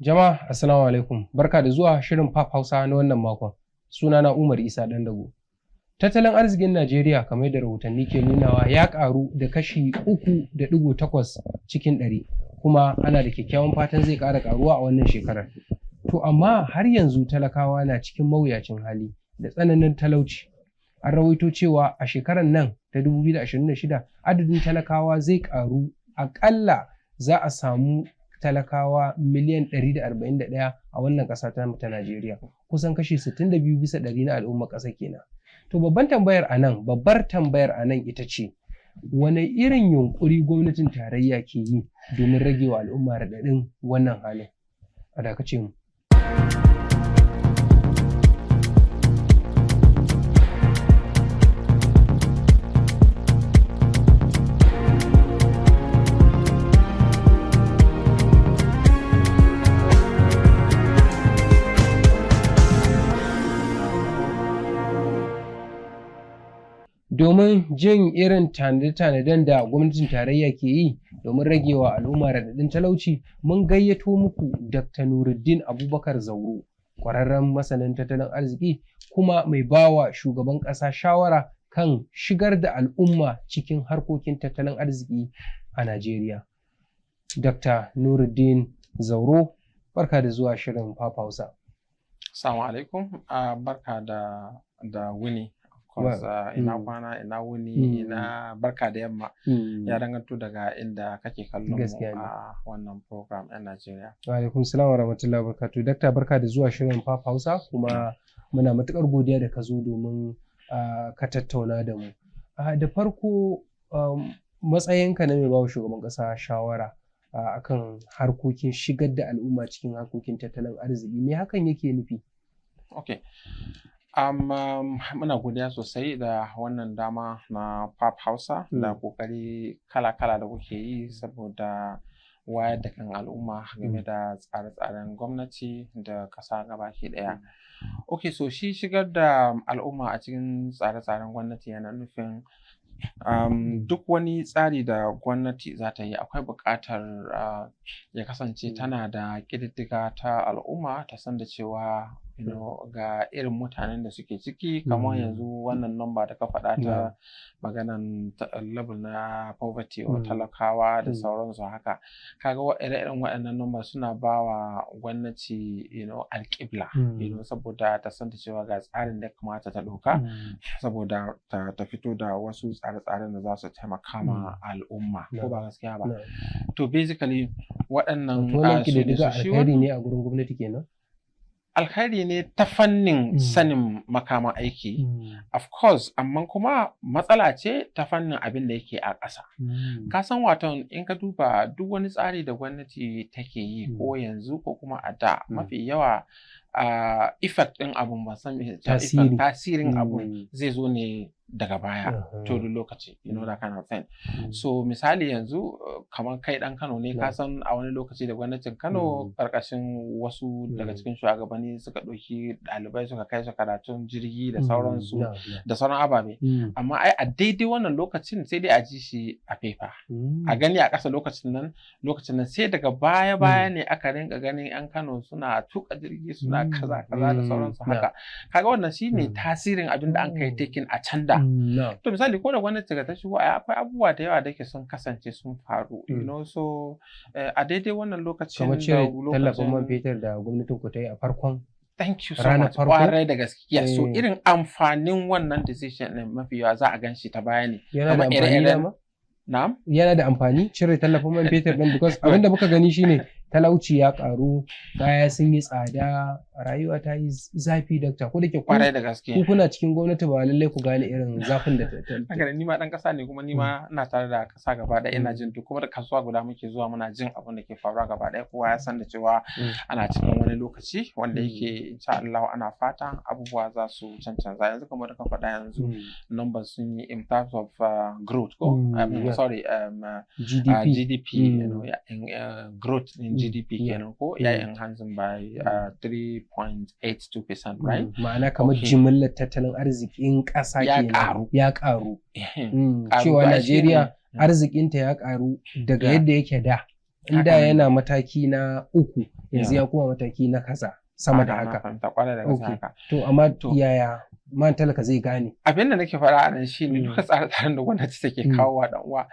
Jama'a, assalamu alaikum. Barka da zuwa shirin Pap Hausa na wannan makon. Sunana Umar Isa Dandago. Tattalin arzikin Najeriya, kamar yadda rahotanni ke nunawa, ya karu da kashi 3.8%, kuma ana da kyakkyawan fatan zai ƙara karuwa a wannan shekarar. To amma har yanzu talakawa na cikin mawuyacin hali da tsananin talauci. An rawaito cewa a shekarar nan ta 2026 adadin talakawa zai karu, aƙalla za a samu talakawa miliyan 141 a wannan ƙasa ta ta Najeriya. Kusan kashi 62% na al'ummar ƙasa kenan. To babbar tambayar a nan ita ce, wane irin yunƙuri gwamnatin tarayya ke yi domin rage wa al'umma raɗaɗin wannan halin? A dakace mu. Domin jin irin tanade-tanaden da gwamnatin tarayya ke yi domin rage wa al'umma raɗaɗin talauci, mun gayyato muku Dr. Nuruddin Abubakar Zauro, ƙwararren masanin tattalin arziki kuma mai bawa shugaban ƙasa shawara kan shigar da al'umma cikin harkokin tattalin arziki a Najeriya. Dr. Nuruddin Zauro, barka da zuwa shirin Pap Hausa. Assalamu alaikum, barka da wuni. Of course, ina kwana, ina wuni, ina barka da yamma. Ya danganto daga inda kake kallon mu a wannan program ɗin Najeriya. Wa alaikum salam wa rahmatullahi wa barakatuh. Dakta, barka da zuwa shirin Pap Hausa, kuma muna matuƙar godiya da ka zo domin ka tattauna da mu. Da farko, matsayinka na mai bawa shugaban ƙasa shawara akan harkokin shigar da al'umma cikin harkokin tattalin arziki, me hakan yake nufi? Okay. Muna godiya sosai da wannan dama na Pap Hausa da kokari kala-kala da kuke yi saboda wayar da kan al'umma game da tsare-tsaren gwamnati da ƙasa gabaki ɗaya. Ok, so shi shigar da al'umma a cikin tsare-tsaren gwamnati yana nufin duk wani tsari da gwamnati za ta yi, akwai buƙatar ya kasance tana da ƙididdiga ta al'umma, ta san da cewa ga irin mutanen da suke ciki. Kamar yanzu wannan number da ka faɗa ta maganan level na poverty or talakawa da sauransu haka, kaga ire-iren waɗannan number suna ba wa gwamnati alƙibla saboda ta san da cewa ga tsarin da ya kamata ta ɗauka saboda ta fito da wasu tsare-tsaren da za su taimaka ma al'umma, ko ba gaskiya ba? To basically waɗannan Wannan ƙididdiga alkhairi ne a gurin gwamnati kenan? Alkhairi ne ta fannin sanin makaman aiki, of course, amma kuma matsala ce ta fannin abin da yake a ƙasa. Ka san waton in ka duba duk wani tsari da gwamnati take yi, ko yanzu ko kuma a da, mafi yawa effect ɗin abun, ba san tasirin abun zai zo ne daga baya to duk lokaci, that kind of thing. So misali yanzu kamar kai dan Kano ne, ka san a wani lokaci da gwamnatin Kano karkashin wasu daga cikin shugabanni suka ɗauki ɗalibai suka kai su karatun jirgi da sauransu da sauran ababe, amma ai a daidai wannan lokacin sai dai a ji shi a paper, a gani a ƙasa lokacin nan sai daga baya baya ne aka rinka ganin yan Kano suna tuka jirgi, suna kaza kaza da sauransu haka. Kaga wannan shine tasirin abin da an kai taking a can da. To misali ko da gwamnati ta shigo, akwai abubuwa da yawa da ke sun kasance sun faru so a daidai wannan lokacin. Kamar cire tallafin man fetur da gwamnatin ku ta yi a farkon Thank you so much. Kwarai da gaske. Yes, so irin amfanin wannan decision din mafi yawa za a gan shi ta baya ne. Yana da amfani dama? Na'am? Yana da amfani cire tallafin man fetur din? Because abinda muka gani shine talauci ya karu, kaya sun yi tsada, rayuwa ta yi zafi, dakta, ko da ke Kwarai da gaske. ku kuna cikin gwamnati, ba lallai ku gane irin zafin da ta Haka ne, ni ma dan kasa ne, kuma ni ma ina tare da kasa gaba ɗaya, ina jin duk, kuma da kasuwa guda muke zuwa, muna jin abin da ke faruwa gaba ɗaya. Kowa ya san da cewa ana cikin wani lokaci wanda yake insha Allah ana fata abubuwa za su cancanza. Yanzu kamar da ka faɗa, yanzu numbers sun yi in terms of growth ko sorry, GDP. GDP, yeah, in, growth in GDP kenan ko ya enhancing by 3.82%, right? Ma'ana kamar jimillar tattalin arzikin ƙasa Ya kenan. ƙaru. Ya ƙaru. Ƙaru Cewa ba shi Najeriya ne. arzikinta ya ƙaru daga yadda yake da. In da Haka ne. yana mataki na 3, yanzu ya koma mataki na kaza, sama da Na haka. fahimta kwarai da gaske haka. To amma To. yaya man talaka zai gane? Abin da nake faɗa a nan shine duka tsare-tsaren da gwamnati take kawo wa dan uwa,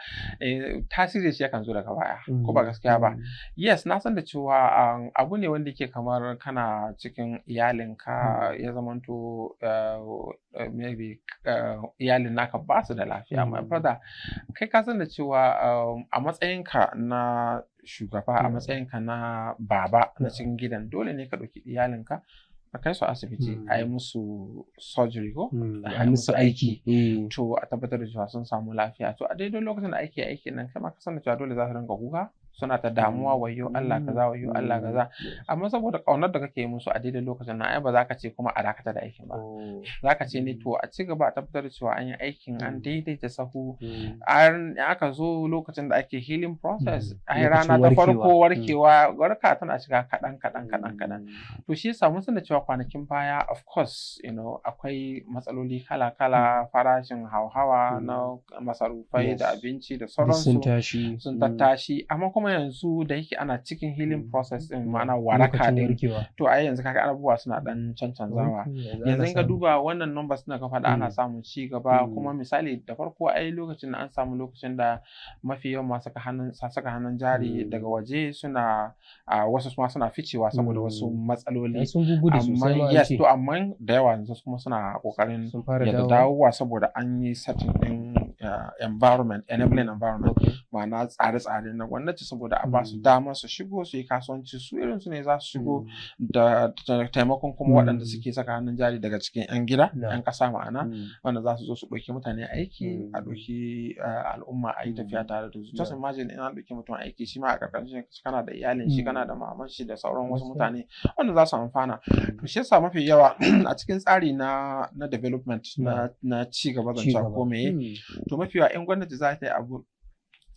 tasiri shi yakan zo daga baya, ko ba gaskiya ba? Yes, na san da cewa abu ne wanda yake kamar kana cikin iyalinka, ya zamanto maybe iyalin naka ba su da lafiya. My brother, kai ka san da cewa a matsayinka na shugaba, a matsayinka na baba na cikin gidan, dole ne ka ɗauki iyalinka ka kai su asibiti a yi musu surgery ko A musu aiki. To a tabbatar da cewa sun samu lafiya. To a daidai lokacin da ake aikin nan, kai ma ka san da cewa dole za su rinka kuka, suna ta damuwa, "Wayyo Allah kaza, wayyo Allah kaza." Amma saboda ƙaunar da kake yi musu a daidai lokacin nan, ai ba za ka ce kuma a dakatar da aikin ba. Za ka ce ne to a ci gaba, a tabbatar da cewa an yi aikin, an daidaita sahu. An aka zo lokacin da ake healing process, ai Lokacin rana ta farko warkewa. Warkewa, warka tana shiga kaɗan kaɗan kaɗan kaɗan. To shi yasa mun san da cewa kwanakin baya, of course, akwai matsaloli kala kala, farashin hauhawa na masarufai da abinci da Duk sun sauransu tashi. sun tattashi. Amma kuma yanzu da yake ana cikin healing process din, ma'ana waraka Lokacin din, warkewa. to ai yanzu kaga abubuwa suna dan cancanzawa. Okay, Yanzu ana in ka samu. duba wannan numbers na ka faɗa, ana samun ci gaba. Kuma misali, da farko ai lokacin da an samu lokacin da mafi yawan masu saka hannun jari daga waje suna wasu ma suna ficewa saboda wasu matsaloli. Ai sun gugudu sosai Amma ma an yes ce. To amma da yawa yanzu kuma suna kokarin Sun fara yadda dawowa. dawowa saboda an yi setting din environment, enabling environment, ma'ana tsare-tsare na gwamnati saboda a ba su damar su shigo su yi kasuwanci. Su irin su ne za su shigo da taimakon kuma waɗanda suke saka hannun jari daga cikin 'yan gida, 'yan ƙasa ma'ana, wanda za su zo su ɗauki mutane aiki, a ɗauki al'umma, a yi tafiya tare da su. Just imagine in an ɗauki mutum aiki, shi ma a ƙarƙashin shi kana da iyalin shi, kana da maman shi da sauran wasu mutane wanda za su amfana. To shi yasa mafi yawa a cikin tsari na development, na ci gaba Ci zan gaba. ko meye, to mafi yawa in gwamnati za ta yi abu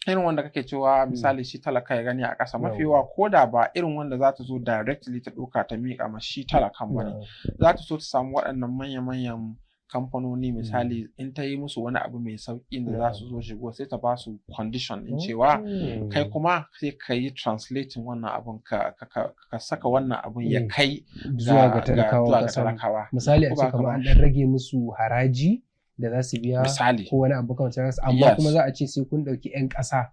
irin wanda kake cewa, misali shi talaka ya gani a ƙasa, mafi yawa ko da ba irin wanda za ta zo directly ta ɗauka ta miƙa ma shi talakan ba ne, za ta so ta samu waɗannan manya-manyan kamfanoni, misali in ta yi musu wani abu mai sauƙi da za su zo shigo, sai ta ba su condition din cewa kai kuma sai ka yi translating wannan abun, ka saka wannan abun ya kai Zuwa ga talakawan zuwa ga ƙasar. talakawa. Misali a Ko ce ba haka kamar ba? an ɗan rage musu haraji da za su biya Misali. ko wani abu kamar haka, amma kuma za a ce sai kun ɗauki 'yan ƙasa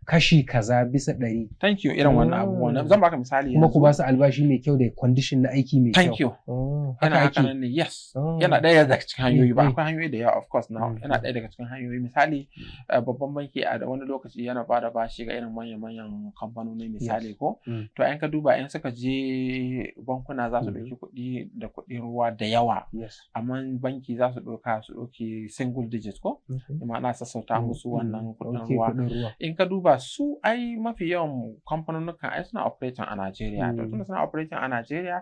kashi kaza bisa ɗari. Thank you. Irin wannan abubuwan. Zan baka misali Kuma ku yanzu. ba su albashi mai kyau da condition na aiki mai kyau. Thank you. Oh, Yana haka haka ake. nan ne, yes. Yana ɗaya daga cikin hanyoyi ba, akwai hanyoyi da yawa, of course. Now yana ɗaya daga cikin hanyoyi. Misali, babban banki a da wani lokaci yana bada bashi ga irin manya-manyan kamfanoni, misali ko. To in ka duba, in suka je bankuna za su ɗauki kuɗi da kuɗin ruwa da yawa, amma banki za su ɗauka, su ɗauki single digit ko, ma'ana sassauta musu wannan kuɗin ruwa. Kuɗin ruwa. In ka duba su, ai mafi yawan kamfanonukan ai suna operating a Najeriya. To tunda suna operating a Najeriya,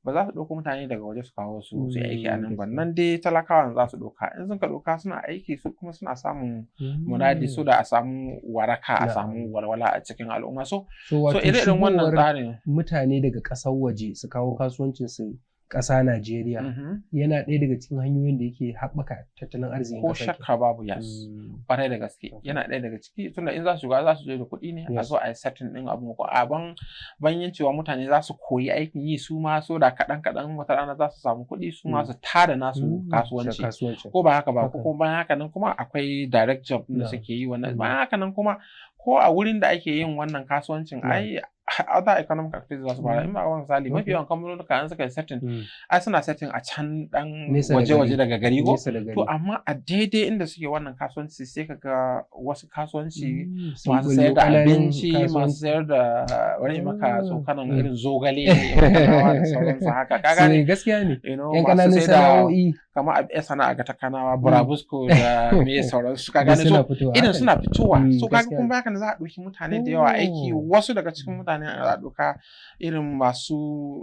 ba za su ɗauko mutane daga waje su kawo su su yi aiki a nan ba. Nan dai talakawan za su ɗauka. In sun ka ɗauka suna aiki, su kuma suna samun muradi so da a samu waraka, a samu walwala a cikin al'umma. So So so wato ire-iren wannan shigowar tsarin mutane daga ƙasar waje su kawo kasuwancin su ƙasa Najeriya yana ɗaya daga cikin hanyoyin da yake haɓaka tattalin arzikin Ko ƙasa kenan. shakka babu, yes. Kwarai da gaske. Yana ɗaya daga ciki, tunda in za su shiga, za su je da kuɗi ne, a zo a yi setting ɗin abun ko a ban banyan cewa mutane za su koyi aikin yi su ma, so da kaɗan kaɗan wata rana za su samu kuɗi su ma su tada nasu kasuwanci. Kasuwanci. Ko ba haka ba? Ko Haka. kuma bayan haka nan kuma akwai direct job da suke yi wannan. Bayan haka nan kuma ko a wurin da ake yin wannan kasuwancin, ai other economic activities za su fara. In ba misali, mafi yawan kamfanonuka an suka yi setting, ai suna setting a can dan Nesa da waje-waje gari. daga gari ko. Nesa da gari. To amma a daidai inda suke wannan kasuwanci, sai ka ga wasu kasuwanci, Sun masu bullo sayar da ƙananan abinci, masu kasuwanci. sayar da wani maka tsokanan irin zogale ne, kanawa da sauransu haka, ka gane? Gaskiya ne. You Yan masu ƙananan sai da sana'o'i kamar a sana'a ga ta kanawa, burabusko da me sauransu, ka da gane? suna So fitowa. irin Haka ne. suna fitowa. So kaga Gaskiya kuma ne. haka ne za a ɗauki mutane da yawa aiki. Wasu daga cikin mutane za a ɗauka irin masu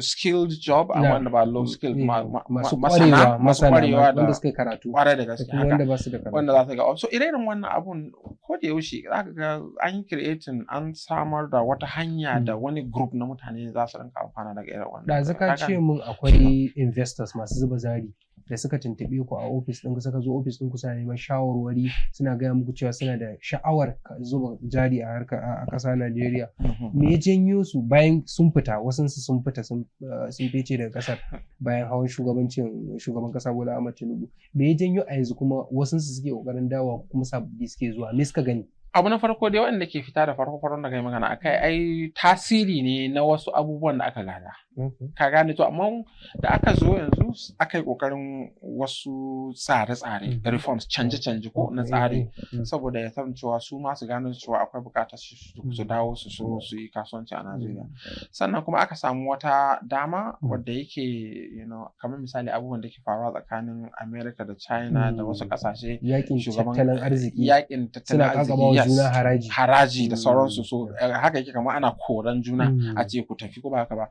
skilled job, amma wanda ba low skilled, Masu masana, ƙwarewa, masu masana, ƙwarewa wanda da suka yi karatu ƙwarai da da gaske kuma haka wanda ba su da karatu. Wanda za su ga. So ire-iren wannan abun, ko da yaushe za ka ga an yi creating, an samar da wata hanya da wani group na mutane za su rinka amfana daga irin wannan. Ɗazu ka Ka ce gane? mun akwai investors, masu zuba jari da suka tuntuɓe ku a ofis ɗinku, suka zo ofis ɗinku suna neman shawarwari, suna gaya muku cewa suna da sha'awar zuba jari a harkar a ƙasa Najeriya. Me ya janyo su bayan sun fita, wasunsu sun fita, sun fice daga ƙasar bayan hawan shugabancin shugaban ƙasa Bola Ahmed Tinubu? Me ya janyo a yanzu kuma wasunsu suke ƙoƙarin dawowa, kuma sababbi suke zuwa? Me suka gani? Abu na farko dai, waɗanda ke fita da farko farkon da kai magana akai, ai tasiri ne na wasu abubuwan da aka gada. Ka gane? To, amma da aka zo yanzu aka yi kokarin wasu tsare-tsare, reforms, canje-canje ko na tsari, saboda ya san cewa su ma su gano cewa akwai bukatar su dawo su so su yi kasuwanci a Najeriya. Sannan kuma aka samu wata dama wadda yake kamar misali abubuwan da ke faruwa tsakanin America da China da wasu kasashe. Yakin tattalin arziki. Yakin tattalin arziki, yes. Juna haraji. Haraji da sauransu. So haka yake kamar ana koran juna a ce ku tafi, ko ba haka ba?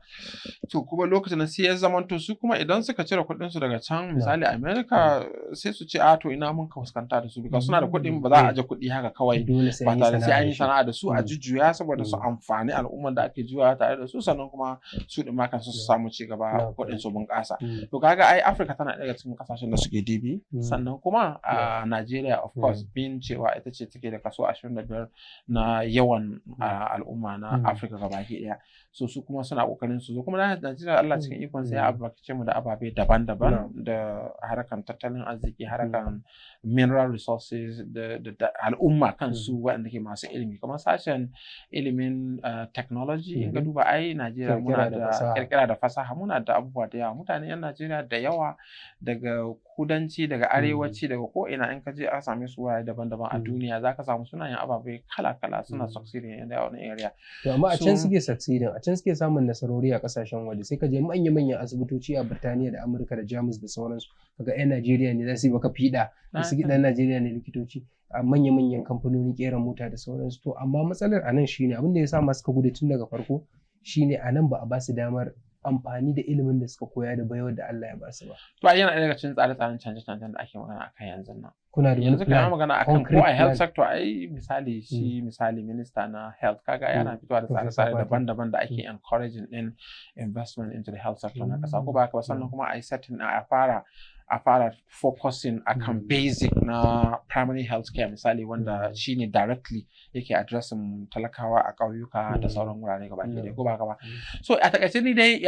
To, kuma lokacin da sai ya zamanto su kuma idan suka cire kuɗin su daga can, misali America, sai su ce, "A to, ina mun ka fuskanta da su?" Because suna da kuɗin, ba za a aje kuɗi haka kawai ba tare sai an yi sana'a da su, a jujjuya saboda su amfani al'ummar da ake juyawa tare da su, sannan kuma su ɗin ma kansu su samu ci gaba, kuɗin su bunƙasa. To, kaga ai Africa tana daga cikin kasashen da suke dibi. Sannan kuma a Nigeria, of course, bin cewa ita ce take da kaso 25 na yawan al'umma na Africa gabaki ɗaya. So su kuma suna kokarin su zo. Kuma Najeriya, Allah cikin ikon sa ya albarkace mu da ababe daban-daban, da harkan tattalin arziki, harkan mineral resources, da al'umma kansu waɗanda ke masu ilimi, kamar sashen ilimin technology. In ka duba ai Najeriya muna da kirkira da fasaha, muna da abubuwa da yawa. Mutane yan Najeriya da yawa daga kudanci, daga arewaci, daga ko ina in ka je aka same su wurare daban-daban a duniya, za ka samu suna yin ababe kala-kala, suna succeeding in their own area. To, amma a can suke succeeding, a can suke samun nasarori. A kasashen waje sai ka je manya-manyan asibitoci a Birtaniya da Amurka da Jamus da sauransu, kaga 'yan Najeriya ne za su yi maka fiɗa, da su ɗan Najeriya ne likitoci a manya-manyan kamfanonin ƙera mota da sauransu. To, amma matsalar a nan shine, abin da ya sa masu suka gudu tun daga farko shine a nan ba a ba su damar amfani da ilimin da suka koya da baiwar da Allah ya ba su ba. To, ai yana ɗaya daga cikin tsare-tsaren canje-canjen da ake magana akan yanzu nan. Kuna da wani Yanzu kana magana akan ko a health sector, ai misali shi misali minista na health, kaga yana fitowa da tsare-tsare daban-daban da ake encouraging din investment into the health sector na kasa, ko ba haka ba? Sannan kuma a yi setting a fara focusing akan basic na primary health care misali, wanda shine directly yake addressing talakawa a ƙauyuka da sauran wurare gaba ɗaya, ko ba haka ba? So a takaice ni dai,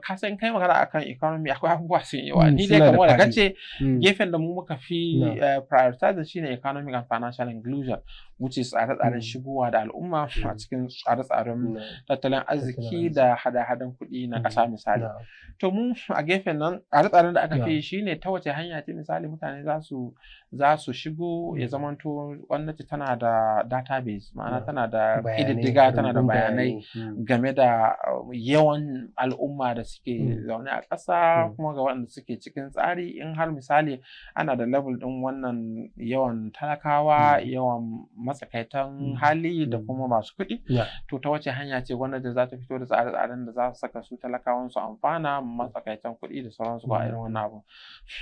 ka san kai magana akan economy, akwai abubuwa sun yawa. Ni dai kamar da kace, gefen da mu muka fi prioritize shine economic and financial inclusion, which is tsare-tsaren shigowa da al'umma a cikin tsare-tsaren tattalin arziki da hada-hadan kuɗi na ƙasa misali. To, mu a gefen nan tsare-tsaren da aka fi shine ta wace hanya ce misali mutane za su shigo, ya zamanto gwamnati tana da database, ma'ana tana da ƙididdiga, tana da bayanai game da yawan al'umma da suke zaune a ƙasa, kuma ga waɗanda suke cikin tsari. In har misali ana da level ɗin wannan yawan talakawa, yawan matsakaitan hali da kuma masu kuɗi, to ta wace hanya ce gwamnati za ta fito da tsare-tsaren da za su saka su talakawan su amfana, matsakaitan kuɗi da sauransu, ba irin wannan abu?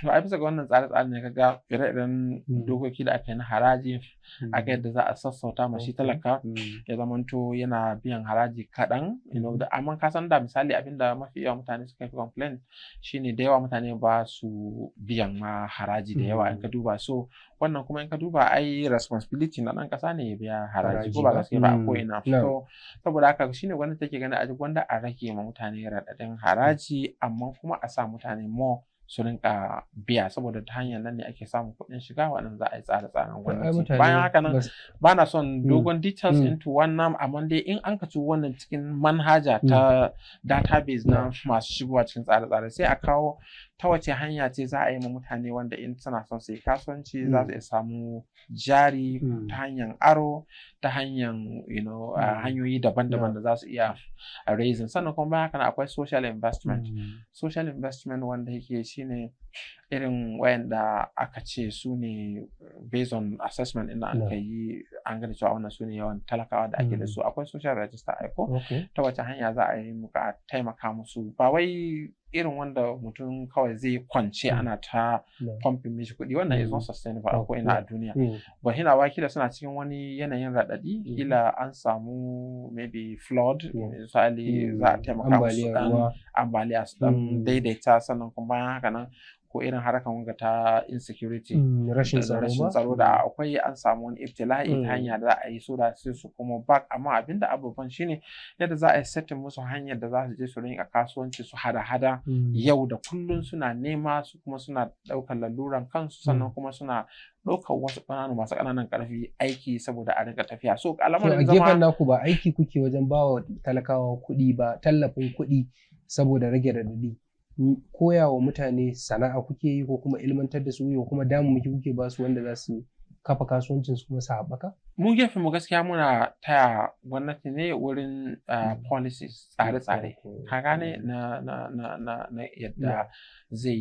To, ai bisa ga wannan tsare-tsaren ne kaga ire-iren dokoki da aka yi na haraji, aka yadda za a sassauta ma shi talaka, ya zamanto yana biyan haraji kaɗan. Amma ka san da misali abinda mafi yawan mutane suka fi complain shine da yawa mutane ba su biyan ma haraji da yawa in ka duba. So wannan kuma in ka duba ai responsibility na ɗan ƙasa ne ya biya haraji, ko ba gaske ba, a ko ina. To, saboda haka shine gwamnati take gani a gwanda a rage ma mutane raɗaɗin haraji, amma kuma a sa mutane more su rinka biya, saboda ta hanyar nan ne ake samun kuɗin shiga waɗanda za a yi tsare-tsaren gwamnati. Bayan haka nan, ba na son dogon details into wannan, amma dai in an kaci wannan cikin manhaja ta database na masu shigowa cikin tsare-tsare, sai a kawo ta wace hanya ce za a yi ma mutane wanda in suna son su yi kasuwanci za su iya samu jari ta hanyar aro, ta hanyar hanyoyi daban-daban da za su iya raising. Sannan kuma bayan haka akwai social investment. Social investment wanda yake shine irin wayanda aka ce su ne based on assessment inda an yi, an gane cewa wannan su ne yawan talakawa da ake da su. Akwai social register aiko. Ta wace hanya za a yi muka taimaka musu? Ba wai irin wanda mutum kawai zai kwance ana ta pumping mishi kuɗi, wannan is not sustainable a ko'ina a duniya ba. Hina wa kila suna cikin wani yanayin raɗaɗi, kila an samu maybe flood misali, za a taimaka musu dan ambaliya su dan daidaita. Sannan kuma bayan haka nan Ko irin harkan wanga ta insecurity, rashin da tsaro rashin ba? tsaro da akwai, an samu wani ibtila'i ta hanya da za a yi so da sai su kuma back. Amma abinda abubuwan shine yadda za a yi setting musu hanyar da za su je su rinka kasuwanci, su hada-hada yau da kullun, suna nema su kuma suna ɗaukar laluran kansu, sannan kuma suna ɗaukar wasu ƙananu masu ƙananan ƙarfi aiki saboda a rinka tafiya. So To, a al'amarin gefen zama naku ba aiki kuke wajen ba wa talakawa kuɗi ba, tallafin kuɗi saboda rage raɗaɗi. Koya wa mutane sana'a kuke yi, ko kuma ilmantar da su, ko kuma damammaki kuke ba su wanda za su kafa kasuwancin su kuma su haɓaka? Mu gefen mu gaskiya muna taya gwamnati ne wurin policies, tsare-tsare, ka gane, na yadda zai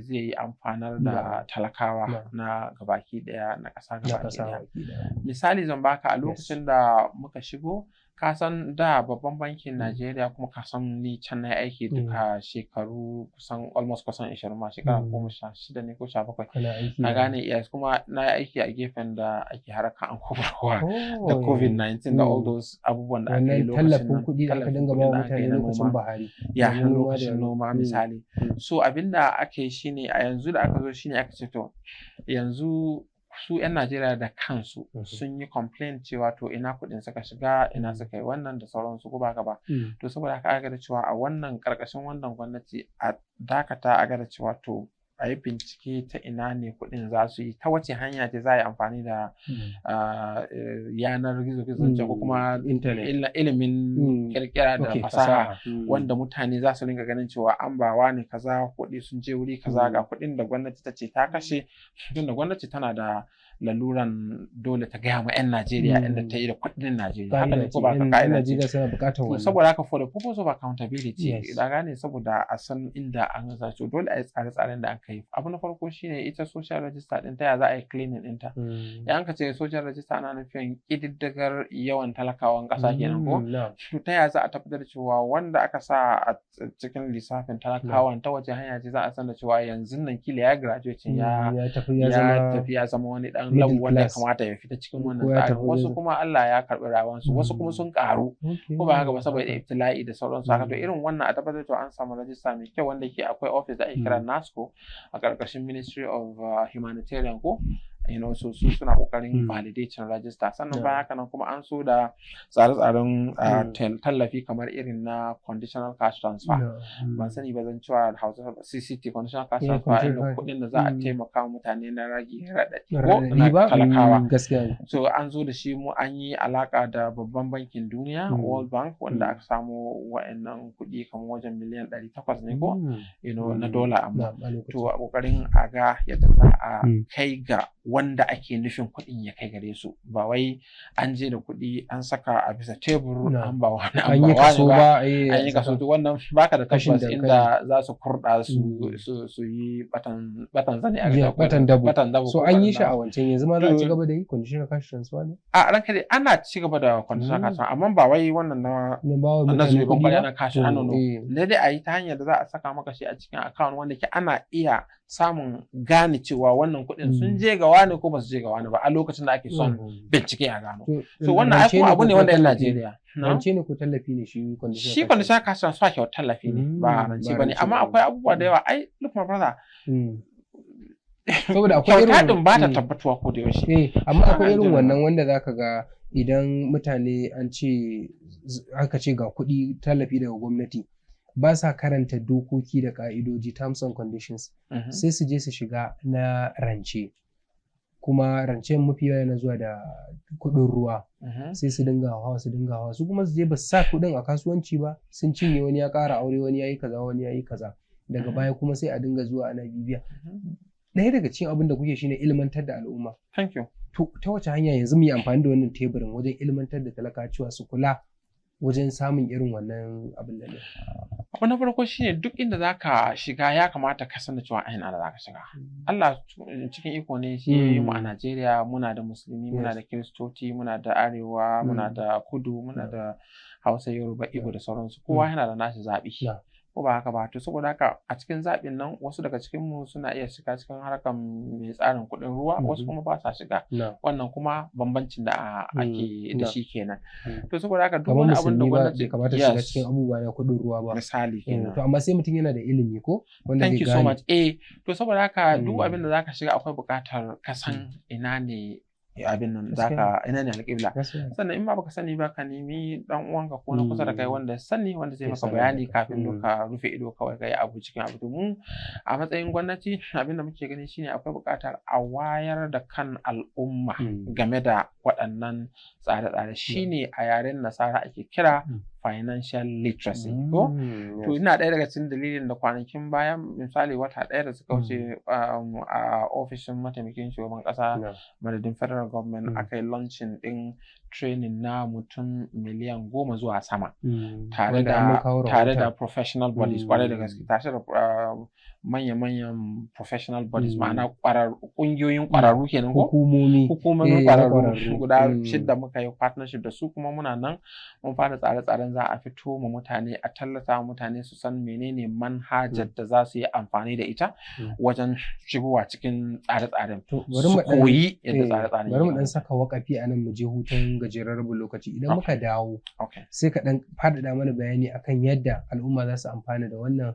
yi amfanar da talakawa na gabaki daya, na ƙasa Na gabaki ƙasa daya. Baki ɗaya. Misali zan baka, a lokacin da muka shigo, ka san da babban bankin Najeriya, kuma ka san ni can na yi aiki duka shekaru kusan almost kusan 20 ma, shekara 16 ne ko 17. Kana aiki Na da- gane, yes, kuma na yi aiki a gefen da ake harka an kobarwa da Oh. COVID-19 da all those abubuwan da aka yi Wannan lokacin tallafin nan, kuɗi da aka tallafin dinga kuɗin ba wa da aka yi mutane na lokacin noma. Buhari. Ya, Domin noma lokacin noma, misali. So abinda aka yi shine, a yanzu da aka zo shine aka ce to yanzu su 'yan Najeriya da kansu sun yi complain cewa to ina kuɗin suka shiga, ina suka yi wannan da sauransu, ko ba haka ba? To saboda haka aka ga da cewa a wannan ƙarƙashin wannan gwamnati a dakata, a ga da cewa to a yi bincike ta ina ne kuɗin za su yi, ta wace hanya ce za a yi amfani da yanar gizo gizo ko kuma Internet. ilimin kirkira da fasaha, wanda mutane za su rinka ganin cewa an ba wani kaza, kuɗi sun je wuri kaza, ga kuɗin da gwamnati ta ce ta kashe, tunda gwamnati tana da laluran dole ta gaya ma 'yan Najeriya inda ta yi da kuɗin Najeriya. Haka ne ko ba ka Yan ka'ida ce? Najeriya suna buƙatar To wannan. saboda haka, for the purpose of accountability, da gane, saboda a san inda an za, to dole a yi tsare-tsaren da aka yi. Abu na farko shine ita social register din, ta ya za a yi cleaning ɗinta. Idan ka ce social register, ana nufin ƙididdigar yawan talakawan ƙasa kenan, ko? Na'am. To ta ya za a tabbatar da cewa wanda aka sa a cikin lissafin talakawan, ta wace hanya ce za a san da cewa yanzu nan kila ya graduate, ya Ya tafi ya ya zama tafi ya zama wani dan middle level wanda ya class. kamata ya fita cikin wannan Ko ya tsarin. tafi Wasu kuma Allah ya karɓi rayuwarsu, wasu kuma sun karu, ko ba haka ba, saboda ibtila'i da sauransu haka. To irin wannan a tabbatar cewa an samu rajista mai kyau, wanda ke akwai office da ake kira NASCO a ƙarƙashin Ministry of Humanitarian ko so su suna ƙoƙarin validating register. Sannan bayan haka nan kuma an so da tsare-tsaren tallafi kamar irin na conditional cash transfer. Ban sani ba, zan cewa da Hausa CCT, conditional cash transfer, conditional inda kuɗin da za a taimaka wa mutane na rage raɗaɗi ko Raɗaɗi na ba? talakawa. Gaskiya ne. So an zo da shi, mu an yi alaka da babban bankin duniya, World Bank, wanda aka samu wa'annan kuɗi kamar wajen miliyan 800 ne ko na dola, amma Na'am, a lokacin. To a kokarin a ga yadda za a kai ga wanda ake nufin kuɗin ya kai gare su, ba wai an je da kuɗi an saka a bisa tebur an ba wani, an An ba yi wani kaso ba, ba, an yi kaso. To wannan baka da Kashin tabbas dankali. inda za su kurɗa su su yi batan zane a Yeah, ko batan dabo. Batan dabo So ko an yi batan shi a dabo. wancan, yanzu ma za a ci To- gaba da yi conditional cash transfer ne? A ranka dai, ana ci gaba da conditional cash, amma ba wai wannan na Na ba wa na mutane zube kuɗi kwarya ba? na cash, To, ano no, ne dai a yi ta hanyar da za a saka maka shi a cikin account wanda ke ana iya samun gane cewa wannan kuɗin sun je ga wani ko ba su je ga wani ba a lokacin da ake son bincike a gano. To, So wannan ai rance kuma ne abu ko ne wanda 'yan tallafi? Najeriya na? Rance ne ko tallafi ne shi conditional Shi cash conditional cash transfer kyau tallafi ne, ba rance ba ba ne, rance amma ba ne. akwai abubuwa da yawa ai. Look, my brother, Saboda akwai kyauta irin din ba ta tabbatuwa ko da yaushe. Eh, amma akwai Ana irin jin- wannan wanda zaka ga idan mutane an ce aka ce ga kuɗi tallafi daga gwamnati, ba sa karanta dokoki da ka'idoji, terms and conditions, sai su je su shiga na rance, kuma rancen mafi yawa yana zuwa da kuɗin ruwa, sai su dinga hawa, su dinga hawa, su kuma su je ba su sa kuɗin a kasuwanci ba, sun cinye, wani ya ƙara aure, wani ya yi kaza, wani ya yi kaza. Daga baya kuma sai a dinga zuwa ana bibiya. Ɗaya daga cikin abin da kuke shine ilmantar da al'umma. Thank you. To ta wace hanya yanzu mu yi amfani da wannan teburin wajen ilmantar da talaka cewa su kula wajen samun irin wannan abin da ne? Abu na farko shine, duk inda zaka shiga ya kamata ka san da cewa a ina da zaka shiga. Allah cikin iko ne shi ya yi mu a Najeriya, muna da musulmi, muna da kiristoci, muna da arewa, muna da kudu, muna da Hausa, Yoruba, Igbo da sauransu. Kowa yana da nashi zaɓi. Ko ba haka ba? To saboda haka a cikin zaɓin nan, wasu daga cikin mu suna iya shiga cikin harkar mai tsarin kuɗin ruwa, wasu kuma ba sa shiga. Wannan kuma bambancin da ake da shi kenan. To saboda haka duk wani abin da gwamnati bai kamata shiga cikin abubuwa na kuɗin ruwa ba. Misali kenan. To amma sai mutum yana da ilimi ko wanda zai. Thank you so much. To saboda haka duk abin da zaka shiga, akwai buƙatar ka san ina ne abin nan zaka, ina ne alƙibla. Sannan in ma baka sani ba, ka nemi dan uwanka ko na kusa da kai wanda ya sani, wanda zai maka bayani kafin ka rufe ido kawai ka yi abu cikin abu. Domin a matsayin gwamnati, abin da muke gani shine akwai buƙatar a wayar da kan al'umma game da waɗannan tsare-tsare. Shine a yaren Nasara ake kira financial literacy, ko? To ina ɗaya daga cikin dalilin da kwanakin baya, misali wata ɗaya da suka wuce, a ofishin mataimakin shugaban ƙasa, madadin federal government, aka yi launching ɗin training na mutum 10 miliyan zuwa sama, tare da professional bodies, kwarai da gaske, tare da manya-manyan professional bodies, ma'ana ƙungiyoyin ƙwararru kenan, ko hukumomi. Hukumomin ƙwararru guda shidda muka yi partnership da su. Kuma muna nan mun fara tsare-tsaren za a fito ma mutane, a tallata mutane su san menene manhajar da za su yi amfani da ita wajen shigowa cikin tsare-tsaren, su koyi yadda tsare-tsaren. Bari mu dan saka wakafi a nan, mu je hutun gajeren rabin lokaci. Idan muka dawo, sai ka dan faɗaɗa mana bayani akan yadda al'umma za su amfana da wannan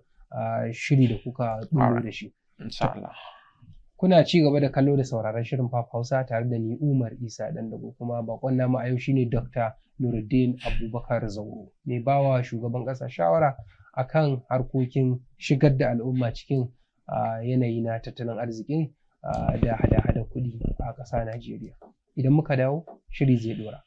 shiri da kuka ɗoro da shi. Insha Allah. Kuna ci gaba da kallo da sauraron shirin Pap Hausa tare da ni, Umar Isa Dandago, kuma bakon namu a yau shine Dr. Nuruddin Abubakar Zauro, mai bawa shugaban ƙasa shawara akan harkokin shigar da al'umma cikin yanayi na tattalin arzikin da hada-hada kuɗi a ƙasa Najeriya. Idan muka dawo, shiri zai ɗora.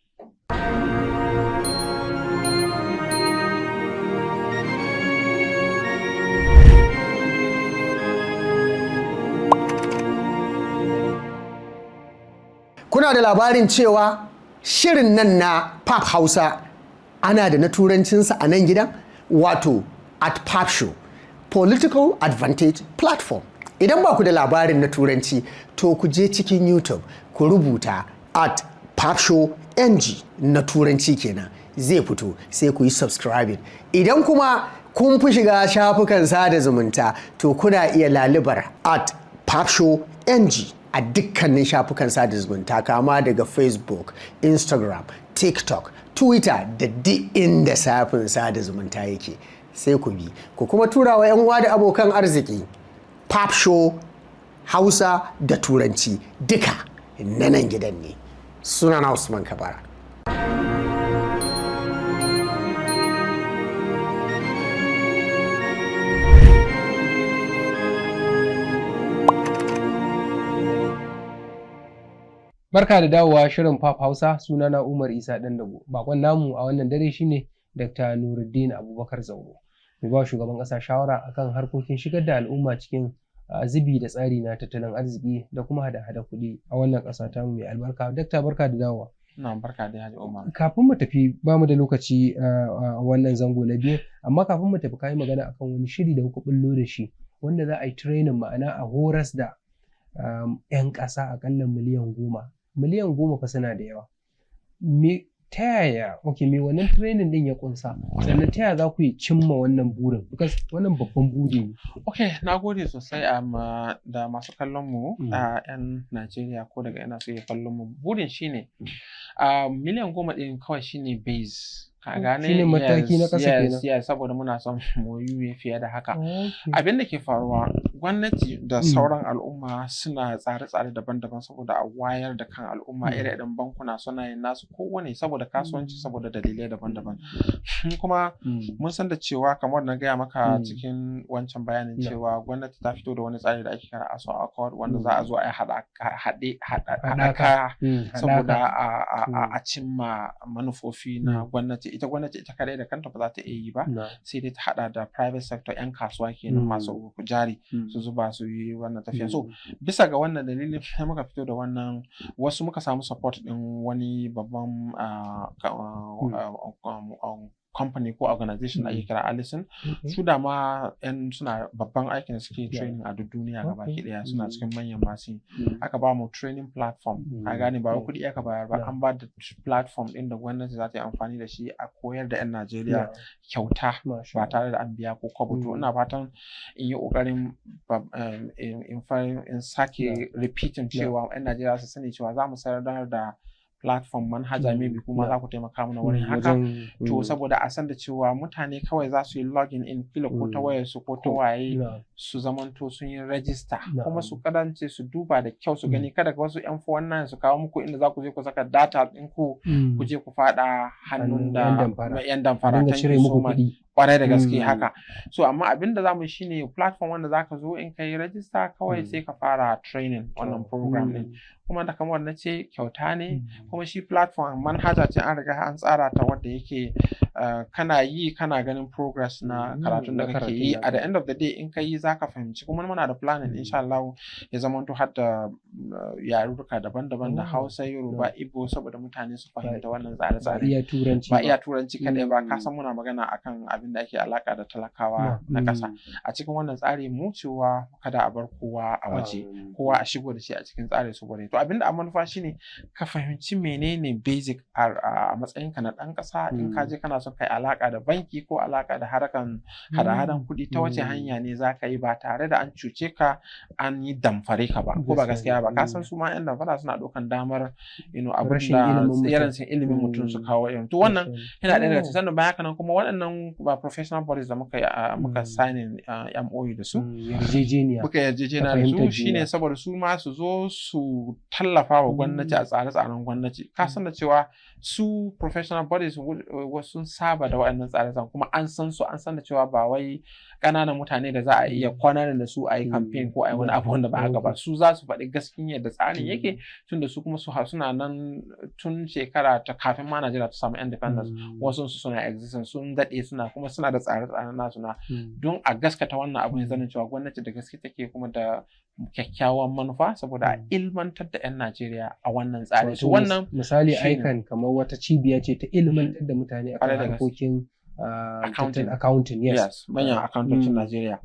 Kuna da labarin cewa shirin nan na Pap Hausa ana da na turancinsa a nan gidan, wato @PapShow, Political Advantage Platform. Idan ba ku da labarin na turanci, to ku je cikin YouTube ku rubuta @PapShowNG, na turanci kenan, zai fito, sai ku yi subscribing. Idan kuma kun fi shiga shafukan sada zumunta, to kuna iya lalubar @PapShowNG a dukkanin shafukan sada zumunta, kama daga Facebook, Instagram, TikTok, Twitter da duk inda shafin sada zumunta yake. Sai ku bi, ku kuma tura wa 'yan uwa da abokan arziki. Pap Show Hausa da Turanci duka na nan gidan ne. Sunana Usman Kabara. Barka da dawowa shirin Pap Hausa, sunana Umar Isa Dandago. Bakon namu a wannan dare shine Dr. Nuruddin Abubakar Zauro, mai ba shugaban ƙasa shawara akan harkokin shigar da al'umma cikin zubi da tsari na tattalin arziki da kuma hada-hada kuɗi a wannan ƙasa ta mai albarka. Dakta, barka da dawowa. Na barka da Haji Umar. Kafin mu tafi, ba mu da lokaci a wannan zango na biyu, amma kafin mu tafi, kayi magana akan wani shiri da kuka bullo da shi wanda za a yi training, ma'ana a horas da 'yan ƙasa akalla 10 miliyan. 10 miliyan fa suna da yawa. Me ta yaya, ok, me wannan training din ya kunsa? Sannan ta yaya za ku yi cimma wannan burin? Because wannan babban buri ne. Ok, na gode sosai da masu kallon mu a 'yan Najeriya ko daga ina suke kallon mu. Burin shine 10 miliyan ɗin kawai shine base. Ka gane? Shine mataki na ƙasa kenan. Yes, saboda muna son mu yi fiye da haka. Abin da ke faruwa, gwamnati da sauran al'umma suna tsare-tsare daban-daban saboda a wayar da kan al'umma. Ire-iren bankuna suna yin nasu, kowane saboda kasuwanci, saboda dalilai daban-daban. Kuma mun san da cewa, kamar na gaya maka cikin wancan bayanin, cewa gwamnati ta fito da wani tsari da ake kira Aso Accord, wanda za a zo a yi haɗe haɗaka saboda a cimma manufofi na gwamnati. Ita gwamnati ita kadai da kanta ba za ta iya yi ba, sai dai ta haɗa da private sector, 'yan kasuwa kenan, masu jari, su zuba su yi wannan tafiya. So bisa ga wannan dalilin sai muka fito da wannan. Wasu muka samu support din wani babban company ko organization da ake kira Allison. Su da ma yan suna babban aikin da suke training a duk duniya gabaki daya, suna cikin manyan masu yi. Aka ba mu training platform, ka gane, ba wai kuɗi aka bayar ba, an ba da platform ɗin da gwamnati za ta yi amfani da shi a koyar da 'yan Najeriya kyauta ba tare da an biya ko kwabo. To ina fatan in yi ƙoƙarin in sake repeating cewa 'yan Najeriya su sani cewa za mu sayar da platform, manhaja, maybe kuma za ku taimaka mana wurin haka. To saboda a san da cewa mutane kawai za su yi login in, kila ko ta wayar su ko ta waye, su zamanto sun yi register, kuma su kadance su duba da kyau su gani, kada wasu yan 419 su kawo muku inda za ku je ku saka data ɗinku, ku je ku faɗa hannun da yan damfara. Dinga cire muku kuɗi. Kwarai da gaske haka. So amma abin da zamu shine platform wanda zaka zo in kai register kawai sai ka fara training wannan program din, kuma da kamar na ce kyauta ne. Kuma shi platform manhaja ce an riga an tsara ta wanda yake kana yi kana ganin progress na karatun da kake yi. At the end of the day in ka yi zaka fahimci. Kuma muna da planning, insha Allah, ya zamanto har da yarurruka daban-daban, da Hausa, Yoruba, Igbo, saboda mutane su fahimta wannan tsare-tsare. Ba iya Turanci. Ba iya Turanci kadai ba. Ka san muna magana akan abin da ake alaka da talakawa na ƙasa a cikin wannan tsari mu, cewa kada a bar kowa a waje, kowa a shigo da shi a cikin tsari. Saboda to abin da a manufa shine ka fahimci menene basic a matsayinka na ɗan ƙasa, in ka je kana son kai alaka da banki ko alaka da harkan hada-hadan kuɗi, ta wace hanya ne za ka yi ba tare da an cuce ka, an yi damfare ka ba, ko ba gaskiya ba? Ka san su ma 'yan damfara suna ɗaukan damar abin da rashin ilimin mutum su kawo irin. To wannan yana ɗaya daga cikin. Sannan bayan haka nan kuma waɗannan ba professional bodies da muka signing MOU da su, yarjejeniya. Muka yarjejeniya da su, shine saboda su ma su zo su tallafa wa gwamnati a tsare-tsaren gwamnati. Ka san da cewa su professional bodies sun saba da waɗannan tsare-tsaren, kuma an san su, an san da cewa ba wai ƙananan mutane da za a iya kwana da su a yi campaign ko a yi wani abu wanda ba haka ba. Su za su faɗi gaskiyan yadda tsarin yake, tunda su kuma su suna nan tun shekara ta kafin ma Najeriya ta samu independence. Wasu su suna existence, sun daɗe suna, kuma suna da tsare-tsaren nasu na don a gaskata wannan abu, ya zanen cewa gwamnati da gaske take kuma da kyakkyawan manufa saboda a ilmantar da 'yan Najeriya a wannan tsari. So wannan misali ICAN kamar wata cibiya ce ta ilmantar da mutane akan harkokin accounting. Accounting, yes. Yes, manyan accountantocin Najeriya.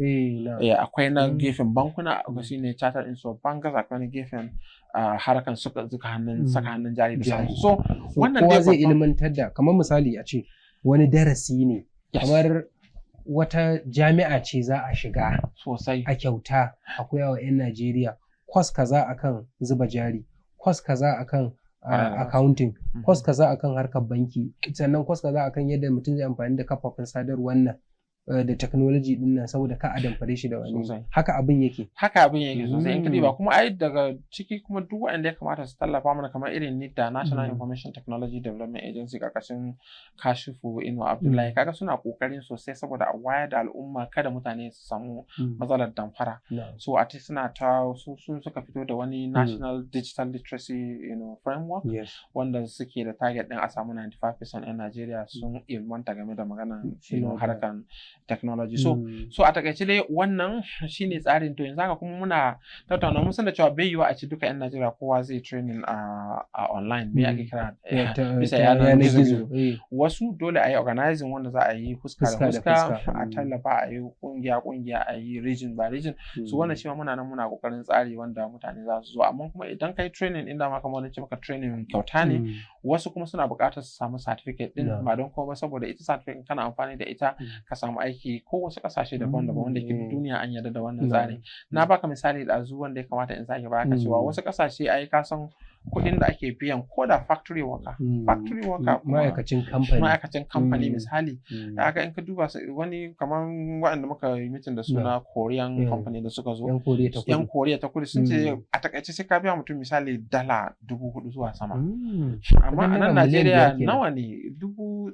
Akwai na gefen bankuna, akwai shine Chartered Institute of Bankers, akwai na gefen harkan suka zuka hannun saka hannun jari da sauransu. So wannan dai zai ilmantar da, kamar misali a ce wani darasi ne, kamar wata jami'a ce za a shiga sosai a kyauta a koya wa 'yan Najeriya kwas kaza akan zuba jari, kwas kaza akan accounting, kwas kaza akan harkar banki, sannan kwas kaza akan yadda mutum zai amfani da kafafen sadarwar nan da technology din nan saboda ka a damfare shi da wani. Haka abin yake. Haka abin yake sosai in ka diba. Kuma ai daga ciki kuma duk waɗanda ya kamata su tallafa mana, kamar irin NITDA, National Information Technology Development Agency, karkashin Kashifu Inuwa Abdullahi, kaga suna kokarin sosai saboda a wayar da al'umma kada mutane su samu matsalar damfara. So a suna ta sun suka fito da wani National Digital Literacy Framework wanda suke da target din a samu 95% 'yan Najeriya sun ilmanta game da maganan harkan technology. So a takaice dai wannan shine tsarin. To yanzu haka kuma muna tattauna, mun san da cewa bai yiwa a ci duka yan Najeriya kowa zai training a online, me ake kira, bisa yanar gizo. Wasu dole a yi organizing wanda za a yi fuska da fuska, a tallafa a yi kungiya kungiya, a yi region by region. So wannan shi ma muna nan muna kokarin tsari wanda mutane za su zo. Amma kuma idan kai training inda ma kamar wani ce maka training kyauta ne, wasu kuma suna buƙatar su samu certificate din, ba don kuma ba saboda ita certificate kana amfani da ita ka samu aiki ko wasu ƙasashe daban-daban wanda ke duniya an yarda da wannan tsarin. Na baka misali da azu wanda ya kamata in sake baka, cewa wasu ƙasashe ai ka san kuɗin da ake biyan ko da factory worker, factory worker, ma'aikacin kamfani. Ma'aikacin kamfani misali, da haka in ka duba wani kamar waɗanda muka yi meeting da suna Korean company da suka zo, yan Korea ta Kudu, sun ce a takaice sai ka biya mutum misali $4,000 zuwa sama. Amma a nan Najeriya nawa ne?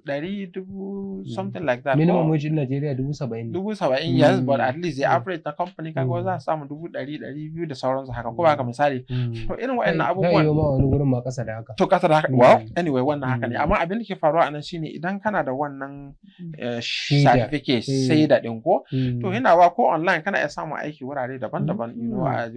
100,000 something like that. Minimum wage in Najeriya 70,000. 70,000, yes, but at least the average na company kaga za su samu 100,000, 200,000 da sauransu haka, ko ba haka misali? To irin waɗannan abubuwan ma a wani gurin ma ƙasa da haka. To, kasa da haka. Well, anyway, wannan haka ne. Amma Amma abin da ke faruwa a nan shine idan kana da wannan Shaida. certificate, shaida din ko, to yana wa ko online kana iya samun aiki wurare daban-daban,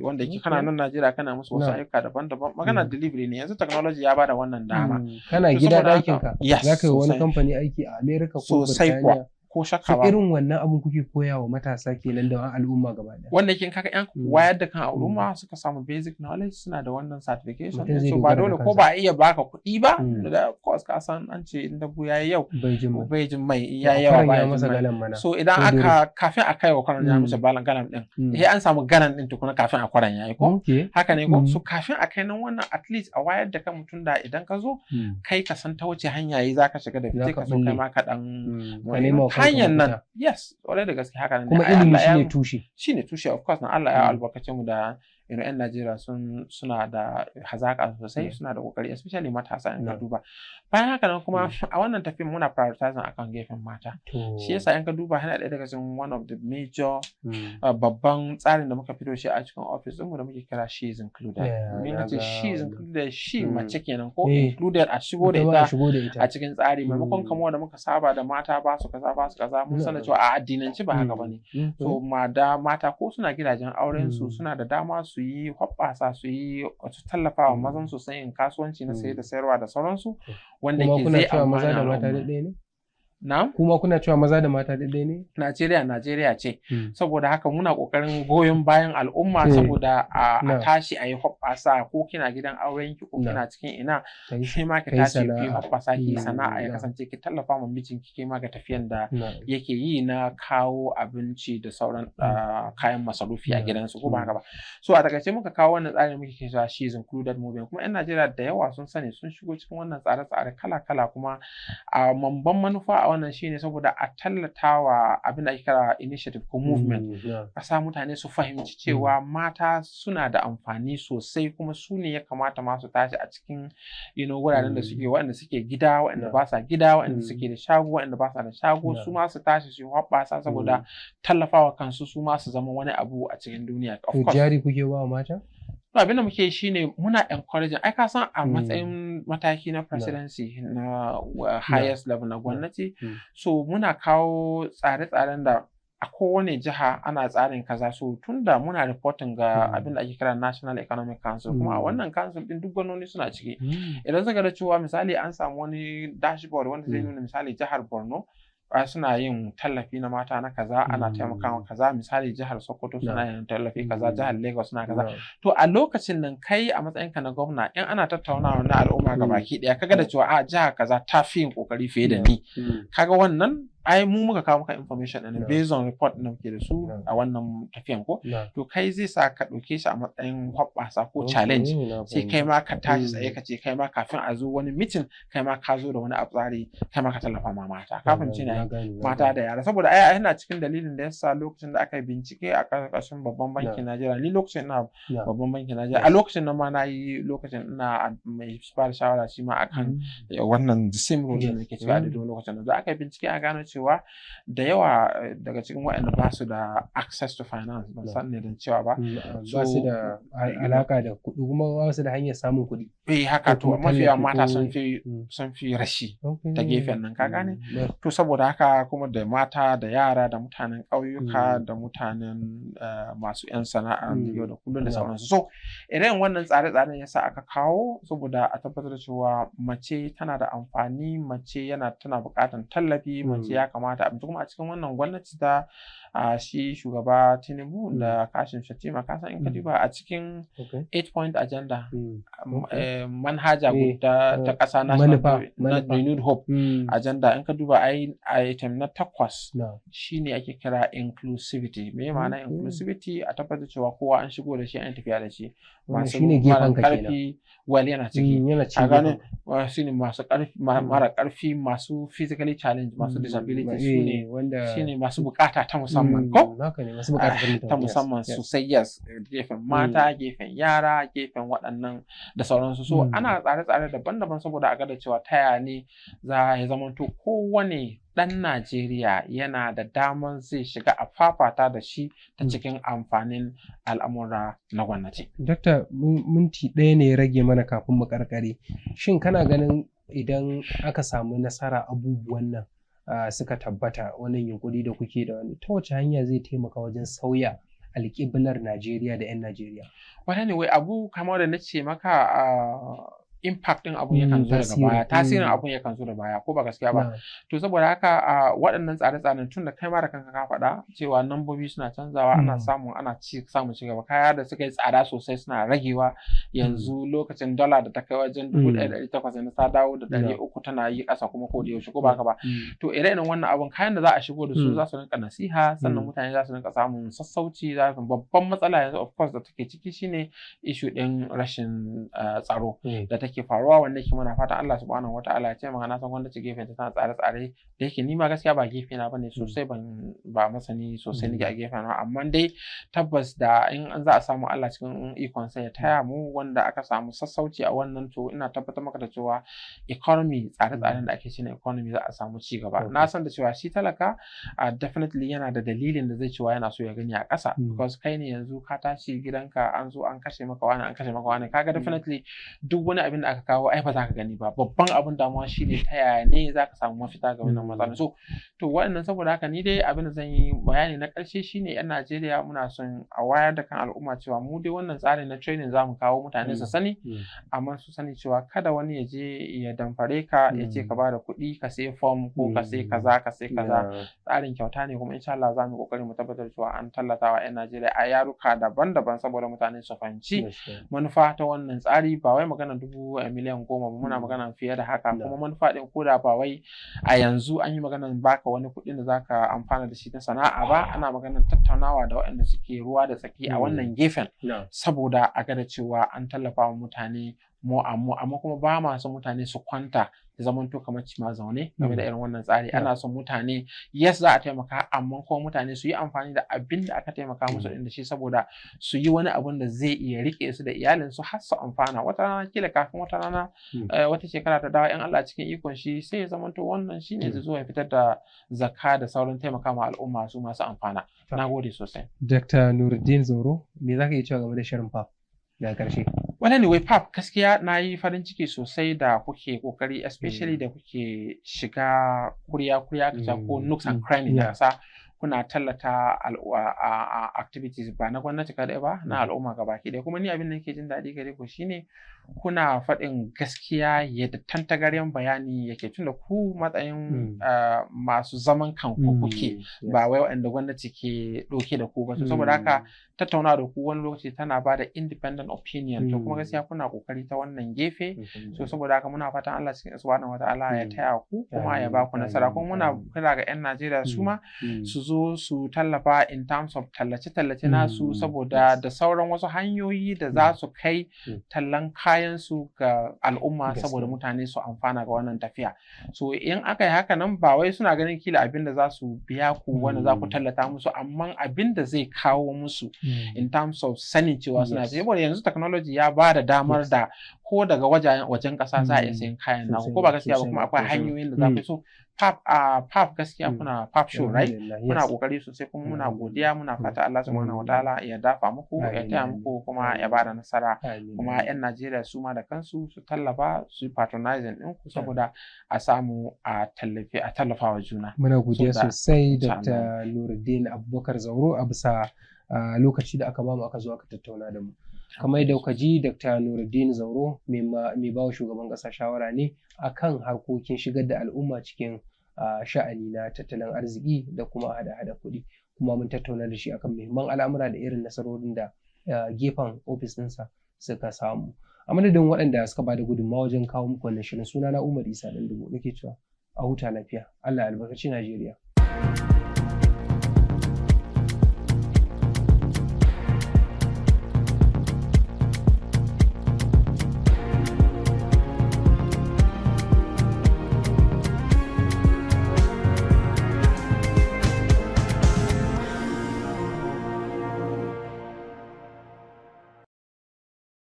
wanda yake kana nan Najeriya kana musu wasu ayyuka daban-daban. Magana delivery ne, yanzu technology ya bada wannan dama. Kana To, gida saboda ɗakin ka yes, za ka yi wani sosai. kamfani aiki a America ko Sosai kuwa. Birtaniya. Ko shakka So ba. irin wannan abun kuke koya wa matasa kenan da al'umma gaba ɗaya. Wanda yake kaga yan wayar da kan al'umma suka samu basic knowledge, suna da wannan certification Mutum din, zai so ba dogara da dole ko kansa. ba a iya baka kuɗi ba. Da of course, ka san an ce in dabu yayi yau Bai jin mai. bai jin mai, in To, a yayi yawa kwaran ba ya ya jin masa mai. galan mana. So idan Ko dole. aka kafin a kai wa kwaran ya masa balan galan din, sai an samu galan din tukuna kafin a kwaran yayi ko. Haka ne ko? So kafin a kai nan wannan, at least a wayar da kan mutum da idan ka zo kai ka san ta wace hanya yi zaka shiga da fice Zaka ka so kai bulle. ma ka dan Ka nema wa kanka hanyar nan. mafita. Yes, kwarai da gaske, haka ne. Kuma Ai, ilimi Allah ya shine tushe. Shine tushe, of course. Na Allah ya albarkace mu da 'yan Najeriya suna da hazaka sosai, suna da kokari, especially matasa in ka duba. Bayan haka nan kuma, a wannan tafiyan muna prioritizing akan gefen mata. Shi yasa in ka duba, yana ɗaya daga cikin one of the major babban tsarin da muka fito shi a cikin office ɗinmu da muke kira "She is Included". Yeah, Me na nace ga "She is wannan. Included", she mace kenan ko, included, a shigo da Ita ma a ita shigo da ita. a cikin tsari, maimakon kamar da muka saba da mata ba su kaza, ba su kaza. Mun san da cewa a addinance ba haka bane. So ma da mata ko suna gidajen auren su, suna da dama su yi hoɓɓasa, su yi su tallafa wa mazan su sayin kasuwanci na saye da sayarwa da sauransu, wanda Kuma ke kuna zai cewa maza amfani da mata al'umma. ɗaya ne? Na'am? Kuma kuna cewa maza da mata ɗaya ne? Najeriya Najeriya ce. Saboda haka muna kokarin goyon bayan al'umma saboda a tashi a yi hoɓɓasa, ko kina gidan aurenki ko kina cikin ina, sai ma ki Ka yi tashi ki sana'a. hoɓɓasa, ki yi sana'a, ya kasance ki tallafa ma mijinki ke ma ga tafiyan da yake yi na kawo abinci da sauran kayan masarufi a gidansu, ko ba haka ba? So a takaice muka kawo wannan tsarin muke kira "She is Included Movement", kuma 'yan Najeriya da yawa sun sani, sun shigo cikin wannan tsare-tsare kala-kala. Kuma a mamban manufa a wannan shine saboda a tallatawa abin da ake kira initiative ko movement, ƙasa mutane su fahimci cewa mata suna da amfani sosai, kuma su ne ya kamata ma su tashi a cikin wuraren da suke, waɗanda suke gida, waɗanda ba sa gida, waɗanda suke da shago, waɗanda ba sa da shago, su ma su tashi su yi hoɓɓasa saboda tallafawa kansu, su ma su zama wani abu a cikin duniya, of To course. jari kuke ba wa mata? To, abin da muke yi shine muna encouraging. Ai ka san a matsayin mataki na presidency na highest level na gwamnati, so muna kawo tsare-tsaren da a kowane jiha ana tsarin kaza. So tunda muna reporting ga abin da ake kira National Economic Council, kuma a wannan council din duk gwamnoni suna ciki, idan suka ga cewa misali an samu wani dashboard wanda zai nuna misali jihar Borno suna yin tallafi na mata na kaza, ana taimakawa kaza, misali jihar Sokoto suna yin tallafi kaza, jihar Lagos suna kaza, to a lokacin nan kai a matsayinka na gwamna, in ana tattaunawa na al'umma gabaki daya, kaga da cewa a jiha kaza ta fi yin kokari fiye da ni, kaga wannan ai mu muka kawo maka information ɗin based on report ɗin da muke da su a wannan tafiyan ko, to kai zai sa ka ɗauke shi a matsayin hoɓɓasa ko challenge, na sai kai ma ka tashi tsaye ka ce kai ma kafin a zo wani meeting, kai ma ka zo da wani abu tsari, kai ma ka tallafa ma mata. Ka fahimci ne? Mata da yara, saboda ai yana cikin dalilin da yasa lokacin da aka yi bincike a ƙarƙashin Babban Bankin Najeriya, ni lokacin ina Babban Bankin Najeriya, a lokacin nan ma na yi, lokacin ina mai ba da shawara shi ma akan wannan the same role da nake cewa a daidai lokacin da aka yi bincike, a gano cewa da yawa daga cikin waɗanda ba su da access to finance, ban san ne don cewa ba. Ba su da alaka da kuɗi, kuma ba su da hanyar samun kuɗi. Eh, haka. To mafi yawan mata sun fi rashi ta gefen nan, ka gane? To saboda haka kuma da mata da yara da mutanen ƙauyuka da mutanen masu 'yan sana'a yau da kullum da sauransu. So irin wannan tsare-tsaren yasa aka kawo saboda a tabbatar da cewa mace tana da amfani, mace yana tana buƙatar tallafi, mace ya kamata abinci. Kuma a cikin wannan gwamnati ta shi shugaba Tinubu da Kashim Shettima, ka san in ka duba a cikin eight point agenda, manhaja guda ta ƙasa, national Renewed Hope Agenda, in ka duba ai item na 8 shine ake kira inclusivity. Me ma'ana inclusivity? A tabbatar cewa kowa an shigo da shi, an tafiya da shi. Masu mara karfi, well, yana ciki, a gane su ne masu karfi, mara karfi, masu physically challenged, masu disability, su ne shine masu bukata ta musamman ko ta musamman sosai. Yes, gefen mata, gefen yara, gefen waɗannan da sauransu. So ana tsare-tsare daban-daban saboda a ga da cewa ta yaya ne za ya zamanto kowane Ɗan Najeriya yana da damar zai shiga a fafata da shi ta cikin amfanin al'amura na gwamnati. Dakta, minti 1 ne ya rage mana kafin mu karkare. Shin kana ganin idan aka samu nasara, abubuwan nan suka tabbata, wannan yunkuri da kuke da wani, ta wace hanya zai taimaka wajen sauya alƙiblar Najeriya da 'yan Najeriya? Wata ne wai abu kamar da na ce maka, impact ɗin abun yakan zo daga baya, tasirin abun yakan zo da baya, ko ba gaskiya ba? To, saboda haka a waɗannan tsare-tsaren, tun da kai ma da kanka ka faɗa cewa nambobi suna canzawa, ana samun, ana ci samun ci gaba, kaya da suka yi tsada sosai suna ragewa. Yanzu lokacin dala da ta kai wajen 1,800, yanzu ta dawo da 300, tana yi ƙasa kuma ko da yaushe, ko ba haka ba? To, ire-iren wannan abun, kayan da za a shigo da su za su rinka nasiha, sannan mutane za su rinka samun sassauci. Za su babban matsala yanzu, of course, da take ciki shine issue ɗin rashin tsaro da take faruwa, wanda yake muna fatan Allah Subhanahu Wataala ya taimaka. Na san gwamnati gefen ta tana tsare-tsare, da yake ni ma gaskiya ba gefe na bane sosai, ban ba masani sosai nake a gefen na, amma dai tabbas da in an za a samu, Allah cikin ikon sa ya taya mu, wanda aka samu sassauci a wannan, to ina tabbatar maka da cewa economy, tsare-tsaren da ake ci na economy, za a samu ci gaba. Na san da cewa shi talaka definitely yana da dalilin da zai cewa yana so ya gani a ƙasa, because kai ne yanzu ka tashi gidanka an zo an kashe maka wani, an kashe maka wani, kaga definitely duk wani abin da aka kawo ai ba za ka gani ba. Babban abin damuwa shine ta yaya ne za ka samu mafita ga wannan matsalar. So to waɗannan, saboda haka ni dai abin da zan yi bayani na ƙarshe shine, 'yan Najeriya, muna son a wayar da kan al'umma cewa mu dai wannan tsarin na training za mu kawo mutane su sani, amma su sani cewa kada wani ya je ya damfare ka, ya ce ka bada kuɗi ka sai form ko ka sai kaza, ka sai kaza. Tsarin kyauta ne, kuma insha Allah za mu yi kokari mu tabbatar cewa an tallata wa 'yan Najeriya a yaruka daban-daban saboda mutane su fahimci manufa ta wannan tsari. Ba wai magana 10,000,000 ba, muna magana fiye da haka. Kuma manufa ɗin, ko da ba wai a yanzu an yi maganar baka wani kuɗin da zaka amfana da shi na sana'a ba, ana maganar tattaunawa da waɗanda suke ruwa da tsaki a wannan gefen saboda a ga da cewa an tallafa wa mutane mu. Amma kuma ba ma son mutane su kwanta ya zamanto kamar cima zaune game da irin wannan tsari. Ana son mutane, yes, za a taimaka, amma kuma mutane su yi amfani da abin da aka taimaka musu din da shi saboda su yi wani abun da zai iya rike su da iyalinsu har su amfana wata rana, kila kafin wata rana, wata shekara ta dawo, in Allah cikin ikon shi sai ya zamanto wannan shine zai zo ya fitar da zakka da sauran taimaka ma al'umma su masu amfana. Na gode sosai. Dr. Nuruddin Zauro, me za ka iya cewa game da shirin PAP daga ƙarshe? Well, anyway, PAP, gaskiya na yi farin ciki sosai da kuke kokari, especially da kuke shiga kuriya-kuriya ko nooks and crannies na ƙasa, kuna tallata activities, ba na gwamnati kaɗai ba, na al'umma gabaki ɗaya. Kuma ni abin da nake jin daɗi gare ku shine kuna faɗin gaskiya yadda tantagaryen bayani yake, tunda ku matsayin masu zaman kanku kuke, ba wai waɗanda gwamnati ke ɗauke da ku ba. So saboda haka tattaunawa da ku wani lokaci tana ba da independent opinion. To, kuma gaskiya kuna kokari ta wannan gefe. So saboda haka muna fatan Allah cikin Subhanahu Wataala ya taya ku kuma ya ba ku nasara. Kuma muna kira ga 'yan Najeriya su ma su zo su tallafa in terms of tallace-tallace nasu, saboda da sauran wasu hanyoyi da za su kai tallan kayan su ga al'umma, saboda mutane su amfana ga wannan tafiya. So in aka yi haka nan, ba wai suna ganin kila abin da za su biya ku wanda za ku tallata musu, amma abin da zai kawo musu in terms of sanin cewa suna, saboda yanzu technology ya ba da damar da ko daga wajen ƙasa za a iya sayan kayan naku, ko ba gaskiya ba? Kuma akwai hanyoyin da za ku so pap a pap. Gaskiya kuna Pap Show, right? Kuna kokari sosai, kuma muna godiya. Muna fata Allah Subhanahu Wataala ya dafa muku, ya taya muku, kuma ya bada nasara. Kuma yan Najeriya su ma da kansu su tallafa, su patronizing ɗin ku, saboda a samu a tallafi, a tallafa wa juna. Muna godiya sosai, Dr. Nuruddin Abubakar Zauro, a bisa lokaci da aka bamu aka zo aka tattauna da mu. Kamar yadda kuka ji, Dr. Nuruddin Zauro mai bawa shugaban ƙasa shawara ne akan harkokin shigar da al'umma cikin sha'ani na tattalin arziki da kuma hada-hada kuɗi. Kuma mun tattauna da shi akan muhimman al'amura da irin nasarorin da gefen ofis ɗinsa suka samu. A madadin waɗanda suka bada gudunmawa wajen kawo muku wannan shirin, suna na Umar Isa Ɗandugo, nake cewa a huta lafiya. Allah ya albarkaci Najeriya.